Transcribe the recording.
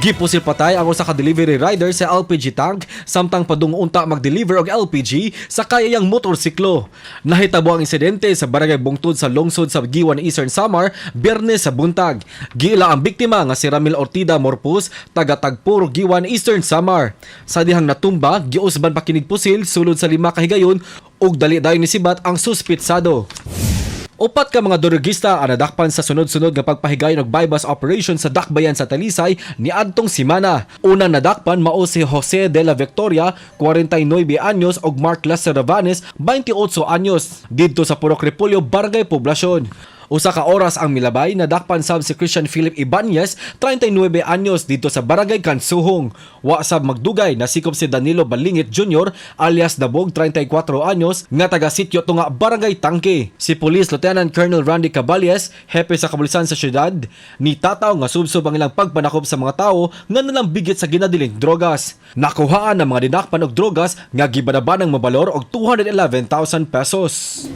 Gipusil patay ang usa ka delivery rider sa LPG tank samtang padung unta mag-deliver og LPG sa kayang motorsiklo. Nahitabo ang insidente sa Barangay Bungtod sa lungsod sa Guiuan, Eastern Samar, Biyernes sa buntag. Giila ang biktima nga si Ramil Ortida Morpus, taga Tagpur, Guiuan, Eastern Samar. Sa dihang natumba, giusban pa kinig pusil sulod sa 5 ka higayon ug dali dayon nisibat ang suspitsado. Upat ka mga durugista ang nadakpan sa sunod-sunod nga pagpahigayon og buy-bust operation sa Dakbayan sa Talisay niadtong simana. Unang nadakpan mao si Jose de la Victoria, 49 anyos, ug Mark Lester Ravanes, 28 anyos, didto sa Purok Repolyo, Barangay Poblacion. 1 ka oras ang milabay, nadakpan sab si Christian Philip Ibanez, 39 anyos, didto sa Barangay Kansuhong. Wa sab magdugay, nasikop si Danilo Balingit Jr. alias Dabog, 34 anyos, nga taga Sitio Tunga, Barangay Tangke. Si Police Lieutenant Colonel Randy Caballes, hepe sa kapulisan sa syudad, nitataw nga subsob ang ilang pagpanakop sa mga tawo nga nalambigit sa ginadiling drogas. Nakuhaan ang mga dinakpan og drogas nga gibanabanang mabalor og 211,000 pesos.